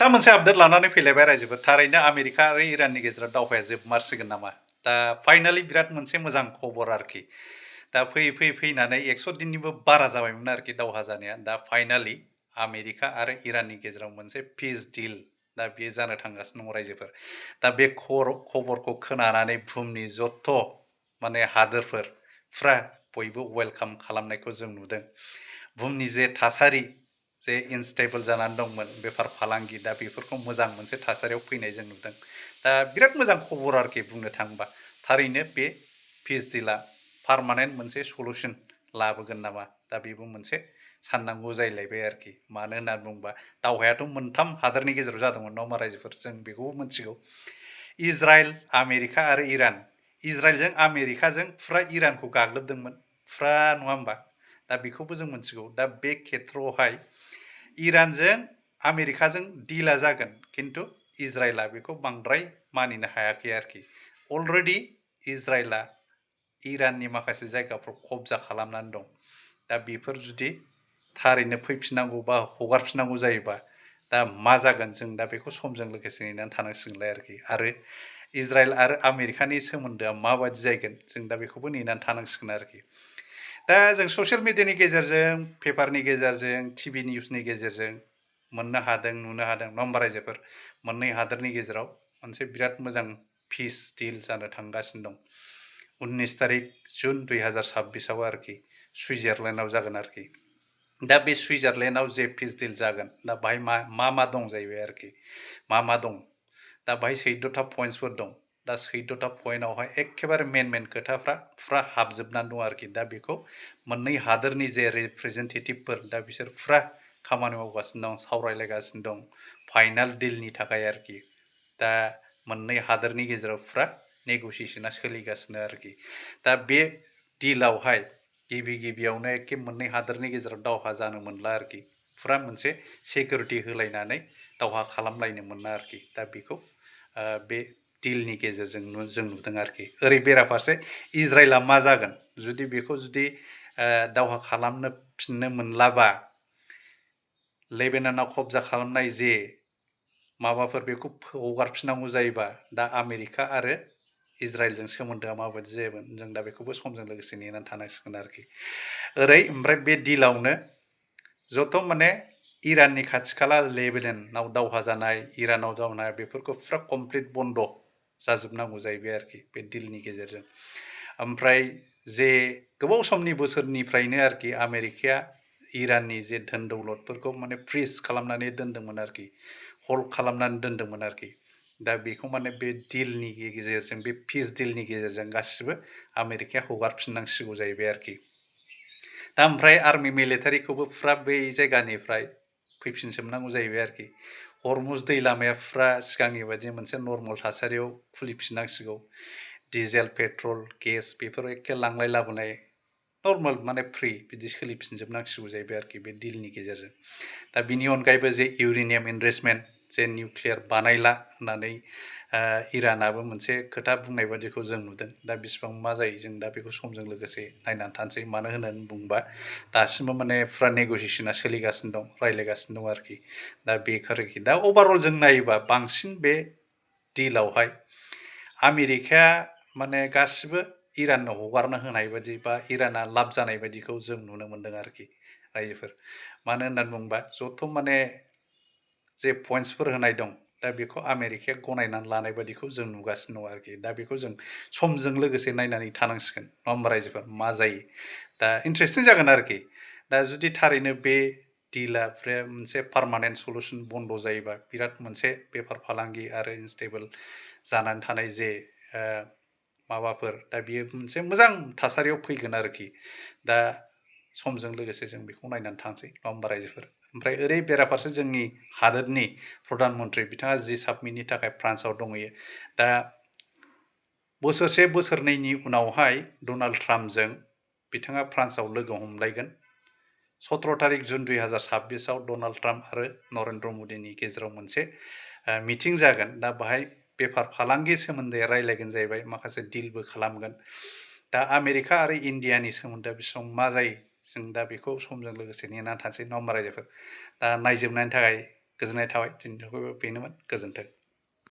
मोनसे आपडेट लानानै फैलायबाय रायजोफोर थारैनो आमेरिका आरो इराननि गेजेराव दावहाया जोबमारसिगोन नामा दा फाइनालि बिराद मोनसे मोजां खबर आरोखि दा फैनानै 100 दिननिबो बारा जाबायमोन आरोखि दावहा जानाया दा फाइनालि आमेरिका आरो इराननि गेजेराव मोनसे पिस डिल दा बेयो जानो थांगासिनो दं रायजोफोर दा बे खबरखौ खोनानानै बुहुमनि जथ' माने हादोरफोर फ्रा बयबो वेलकाम खालामनायखौ जों नुदों बुहुमनि जे थासारि जे इनस्टेबल जानानै दंमोन बेफार फालांगि दा बेफोरखौ मोजां मोनसे थासारियाव फैनाय जों नुदों दा बिराद मोजां खबर आरोखि बुंनो थाङोबा थारैनो बे पिस डिला पारमानेन्ट मोनसे सलुसन लाबोगोन नामा दा बेबो मोनसे साननांगौ जायलायबाय आरोखि मानो होनना बुङोबा दावहायाथ' मोनथाम हादोरनि गेजेराव जादोंमोन नङा होमबा रायजोफोर जों बेखौबो मिथिगौ इजराइल आमेरिका आरो इरान इजराइलजों आमेरिकाजों फुरा इरानखौ गाग्लोबदोंमोन फुरा नङा होमबा दा बेखौबो जों मिथिगौ दा बे खेथ्रआवहाय इरानजों आमेरिकाजों डिला जागोन खिन्थु इजराइला बेखौ बांद्राय मानिनो हायाखै आरोखि अलरेडि इजराइला इराननि माखासे जायगाफ्राव कब्जा खालामनानै दं दा बेफोर जुदि थारैनो फैफिननांगौ बा हगारफिननांगौ जायोबा दा मा जागोन जों दा बेखौ समजों लोगोसे नेनानै थानांसिगोनलाय आरोखि आरो इजराइल आरो आमेरिकानि सोमोन्दोआ माबादि जागोन जों दा बेखौबो नेनानै थानांसिगोन आरोखि दा जों ससियेल मिडियानि गेजेरजों पेपारनि गेजेरजों टिभि निउसनि गेजेरजों मोननो हादों नुनो हादों नङा होमबा रायजोफोर मोननै हादोरनि गेजेराव मोनसे बिराद मोजां पिस डिल जानो थांगासिनो दं 19 तारिख जुन 2026आव आरोखि सुइजारलेण्डआव जागोन आरोखि दा बे सुइजारलेण्डआव जे पिस डिल जागोन दा बाहाय मा दं जाहैबाय आरोखि मा दं दा बाहाय 14टा पइन्ट्सफोर दं दा 14टा पइन्टआवहाय एखेबारे मेन खोथाफ्रा फुरा हाबजोबनानै दं आरोखि दा बेखौ मोननै हादोरनि जे रिप्रेजेन्टेटिभफोर दा बिसोर फुरा खामानि मावगासिनो दं सावरायलायगासिनो दं फाइनाल डिलनि थाखाय आरोखि दा मोननै हादोरनि गेजेराव फुरा नेगसिएसना सोलिगासिनो आरोखि दा बे डिलावहाय गिबियावनो एखे मोननै हादोरनि गेजेराव दावहा जानो मोनला आरोखि फुरा मोनसे सिकिउरिटि होलायनानै दावहा खालामलायनो मोना आरोखि दा बेखौ बे डिलनि गेजेरजों जों नुदों आरोखि ओरै बेराफारसे इजराइला मा जागोन जुदि बेखौ जुदि दावहा खालामनो फिननो मोनलाबा लेबेननाव कब्जा खालामनाय जे माबाफोर बेखौ हगारफिननांगौ जायोबा दा आमेरिका आरो इजराइलजों सोमोन्दोआ माबायदि जागोन जों दा बेखौबो समजों लोगोसे नेनानै थानांसिगोन आरोखि ओमफ्राय बे डिलावनो जथ' माने इराननि खाथि खाला लेबेननाव दावहा जानाय इरानाव जानाय बेफोरखौ फुरा कमप्लिट बन्द जाजोबनांगौ जाहैबाय आरोखि बे डिलनि गेजेरजों ओमफ्राय जे गोबाव समनि बोसोरनिफ्रायनो आरोखि आमेरिकाया इराननि जे धोन दौलतफोरखौ माने फ्रिज खालामनानै दोनदोंमोन आरोखि हल्ड खालामनानै दोनदोंमोन आरोखि दा बेखौ माने बे डिलनि गेजेरजों बे पिस डिलनि गेजेरजों गासिबो आमेरिकाया हगारफिननांसिगौ जाहैबाय आरोखि दा ओमफ्राय आर्मि मिलिटारिखौबो फुरा बै जायगानिफ्राय फैफिनजोबनांगौ जाहैबाय आरोखि हरमुज दै लामाया फुरा सिगांनि बायदि मोनसे नर्माल थासारियाव खुलिफिननांसिगौ डिजेल पेट्रल गेस बेफोर एखे लांलाय लाबोनाय नर्माल माने फ्रि बिदि सोलिफिनजोबनांसिगौ जाहैबाय आरोखि बे डिलनि गेजेरजों दा बिनि अनगायैबो जे इउरेनियाम इनभेस्टमेन्ट जे निउक्लियार बानायला होननानै इरानाबो मोनसे खोथा बुंनाय बादिखौ जों नुदों दा बिसिबां मा जायो जों दा बेखौ समजों लोगोसे नायनानै थानोसै मानो होननानै बुङोबा दासिमबो माने फुरा नेगसिएसना सोलिगासिनो दं रायज्लायगासिनो दं आरोखि दा बेखौ आरोखि दा अभारअल जों नायोबा बांसिन बे डिलावहाय आमेरिकाया माने गासिबो इराननो हगारनो होनाय बादि बा इराना लाब जानाय बायदिखौ जों नुनो मोनदों आरोखि रायजोफोर मानो होननानै बुङोबा जथ' माने जे पइन्ट्सफोर होनाय दं दा बेखौ आमेरिकाया गनायनानै लानाय बायदिखौ जों नुगासिनो दं आरोखि दा बेखौ जों समजों लोगोसे नायनानै थानांसिगोन नङा होमबा रायजोफोर मा जायो दा इन्ट्रेस्टिं जागोन आरोखि दा जुदि थारैनो बे डिला मोनसे पारमानेन्ट सलुसन बन्द जायोबा बिराद मोनसे बेफार फालांगि आरो इनस्टेबल जानानै थानाय जे माबाफोर दा बियो मोनसे मोजां थासारियाव फैगोन आरोखि दा समजों लोगोसे जों बेखौ नायनानै थानोसै नङा होमबा रायजोफोर ओमफ्राय ओरै बेराफारसे जोंनि हादोरनि प्रधान मन्त्रि बिथाङा जि साबमिटनि थाखाय फ्रान्सआव दंहैयो दा बोसोरसे बोसोरनैनि उनावहाय डनाल्ड ट्राम्पजों बिथाङा फ्रान्सआव लोगो हमलायगोन 17 तारिख जुन 2026आव डनाल्ड ट्राम्प आरो नरेन्द्र मदिनि गेजेराव मोनसे मिटिं जागोन दा बाहाय बेफार फालांगि सोमोन्दै रायलायगोन जाहैबाय माखासे डिलबो खालामगोन दा आमेरिका आरो इन्डियानि सोमोन्दोआ बेसेबां मा जायो जों दा बेखौ समजों लोगोसे नेनानै थानोसै नङा होमबा रायजोफोर दा नायजोबनायनि थाखाय गोजोननाय थाबाय दिनैनि थाखाय बेनोमोन गोजोन्थों।